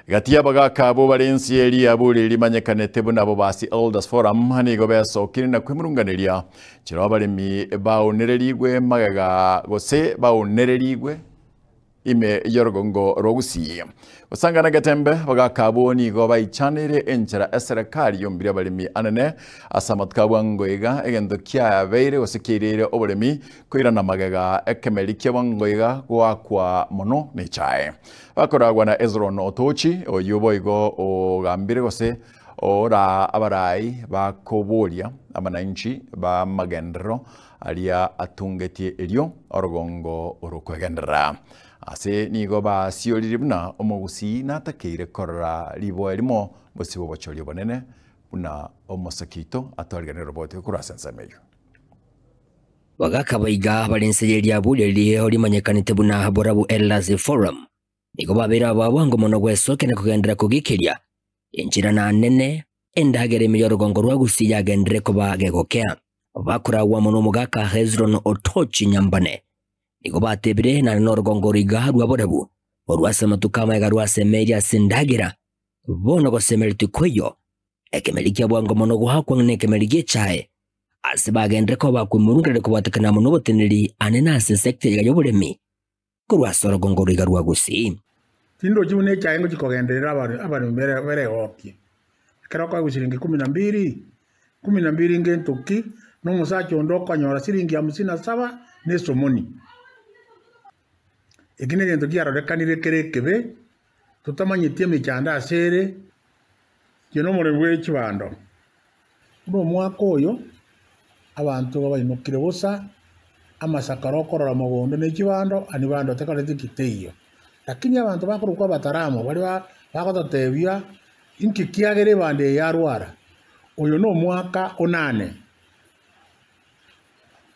Gati y'abagaaka abwo bare ense eria buri rimanyekanete buna Bobasi Elders Forum nigo besokire na kwemurunganeria chero abaremi baonererigwe magega gose baonererigwe ime y'orogongo rwa Gusii. Gosangana Getembe, abagaaka abwo nigo baichaneire enchera eserekari yombire abaremi anene ase amatuko a bwango iga egento kiabeire gose kiaireire oboremi koirana magega ekemeri kia bwango iga goakwa mono nechae. Bakoragwa na Hezron Otochi, oyio boigo ogambire gose ora abarai bakoboria abananchi b'amagenderero aria atungetie erio orogongo orokwegenderera. Ase nigo basioririe buna omogusii natakeire korora riboa erimo bosio bw'obochori obonene buna omosake oito atwariganire roboti korwa ase ensemo eyio. Bagaka baiga bare inse ye riabu riria rimanyekanete buna Borabu Elders Forum nigo babeire ababwango mono gwesokia na kogenderera kogiikeria enchera na nene endagera ime y'orogongo rwa Gusii yagenderere koba gegokea. Bakoragwa amo nomogaka Hezron Otochi Nyambane nigo batebire naende norogongo roiga rwa Borabu orwa ase amatuko amaega rwasemeiri ase endagera bono gosemeretie koiyo ekemeri kia bwango mono goakwa ng'a nekemeri gi'echae Ase bagenderere koba bakwemurungereria kobwatekana amo noboteneneri anene ase esecta eyio y'oboremi korwa ase orogongo roiga rwa Gusii. Tindochi buna echae ngochia kogenderera abaremi beregokie. Ekero okoegwa chiringi kumi na mbili, kumi na mbili ngento ki, na omosacha onde okonyora chiringi hamsini na saba na esomoni. Eki negento kiarorekanire kere ekebe, totamanyeti emechando ase ere, inche nomoremi bwe chibando. Buna omwaka oyo, abanto babaimokire bosa, amasakara okorora mogondo ne chibando, ani bando tekoreti ki teiyo. Lakini abanto bakorokwa abataramu baria bagototebia inki kiagera ebando eye yarwara, oyo nomwaka onane.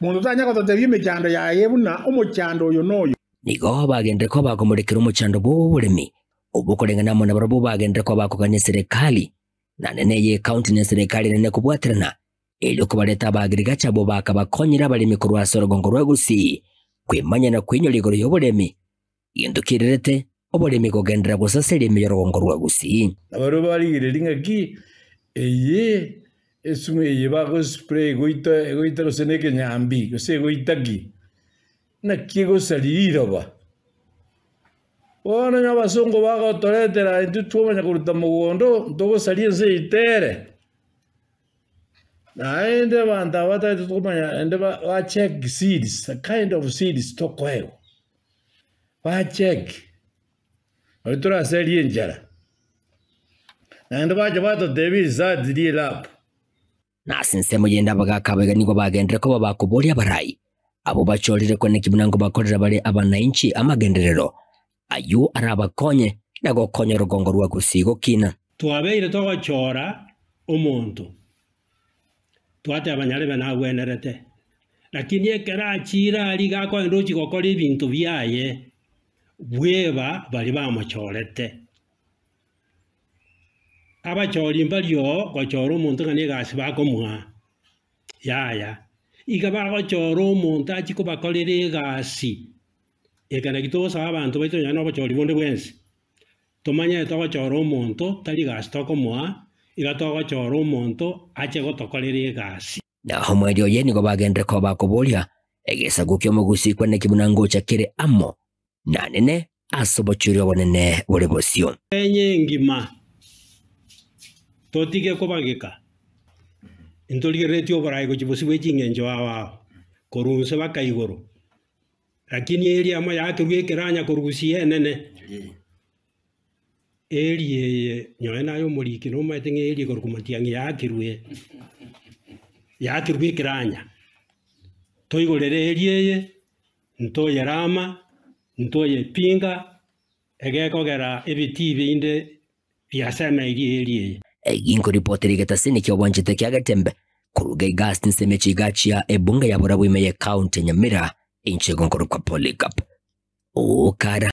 Monto tanya gototebia emechando yaye buna omochando oyo noyo. Nigo bagenderere koba bakomorekera omochando bw'oboremi obwo koreng'ana amo nabarabwo bagenderere koba bakogania eserekari Naende neye ekaunti na eserekari enene kobwaterana, erio kobareta abaagirigacha abwo bakabakonyera abaremi korwa ase orogongo rwa Gusii kwemanya na kweinyora igoro y'oboremi, gento kererete oboremi kogenderera gosaseria ime y'orogongo rwa Gusii. Na barabwo barigereria ng'aki eye esumu eye bagospray egoita egoita gose na ekenyambi gose egoita ki, naki egosaria riroba. Bono onye abasongo bagotoretera intwe twamanya koruta mogondo, ntogosaria ense yaito ere. Naende abanto aba batagete komanya naende ba check seeds, the kind of seeds tokoegwa, ba check nari toraserie enchara. Naende bacha batotebia results rie lab. Na ase ensemo yende abagaaka abaiga nigo bagenderere koba bakoboria abarai, abwo bachorire kweneki buna nkobakorera bare abanainchi amagenderero ayio arabakonye na gokonya orogongo rwa Gusii gokina. Twabeire togochora omonto, twateba nyarebe nagwenerete, lakini ekero achiire aria iga akogenda ochia gokora ebinto biaye, bweba baria bamochorete. Abachori mbaria oo gochora omonto ng'a negasi bakomoa, yaya. Iga bagochora omonto achie kobakorera egasi, eke naki togosaba abanto baito nonya na obochori bonde bwensi, tomanye togochora omonto tari egasi tokomoa, iga togochora omonto ache gotokorera egasi. Na omoerio oye nigo bagenderere koba bakoboria, Egesaku ki'omogusii kwane buna ngocha kere amo nanene ase obochori obonene bore bosio. Kenya engima, totige kobageka, ntorigereretie oboraai gochia bosio bwe ching'encho ao ao, korwa inse baka igoro. Lakini eria amo yakerwa ekeranya korwa gusii enene, eria eye nonye naye omoriki nomanyete ng'a eria ekorokwa matiang'i yakerwe, yakerwe ekeranya. Toigorere eria eye, ntoyerama, ntoyepinga, egekogera ebitii binde biasemeirie eria eye. Ginkoripotera egetasini ki'obwanchete kia Getembe koruga iga ase emechie iga chia ebunge ya Borabu ime ye county ya Nyamira, inche gonkorokwa Polycarp Okara.